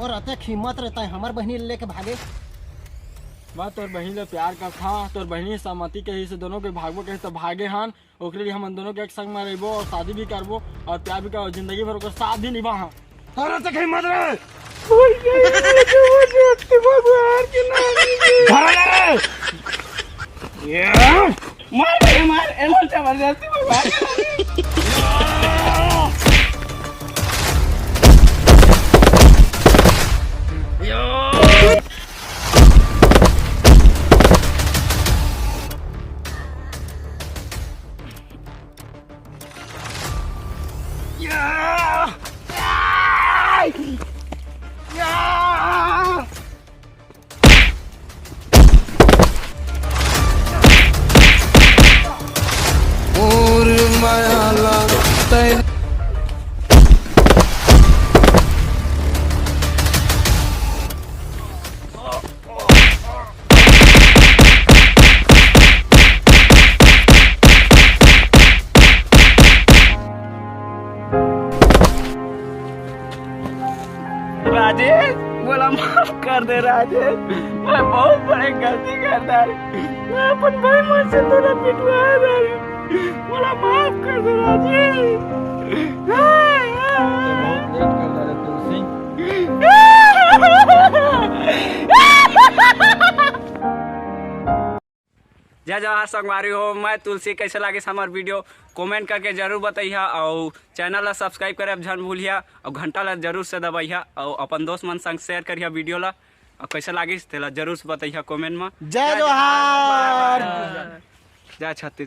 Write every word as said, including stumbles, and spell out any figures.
तोर अतेक हिम्मत रहे, तैं हमर बहिनी ल लेके भागे। मैं तोर बहिनी ल प्यार करथंव, तोर बहिनी सहमति कहिस हे दोनों के भागबो कहिस त भागे हन। ओकरे लिए हमन दोनों के एक संग में रहिबो अउ शादी भी करबो अउ प्यार भी करबो, जिंदगी भर ओकर साथ भी निभाहूं। तोर अतेक हिम्मत रहे। भगवान के नाम धरा ले रे। ये। मार भैया, मार, एमन जबरदस्ती में मार। राजेश, मोला माफ कर दे राजेश, मैं बहुत बड़े गलती कर डारे। मैं अपन भाई मन से तोला पिटवाए रहे, मोला माफ कर दे राजेश। बहुत लेट कर डारे तुलसी। जय जोहार संगवारी हो, मैं तुलसी। कैसे लागिस हमर वीडियो, कमेंट करके जरूर बतइहा, अउ चैनल ला सब्सक्राइब करे झन भूलिहा, अउ घंटा ला जरूर से दबइहा, अउ अपन दोस्त मन संग शेयर करिहा वीडियो ला। अउ कैसे लागिस तेला जरूर से बतइहा कमेंट में। जय जोहार। जय छत्तीसगढ़।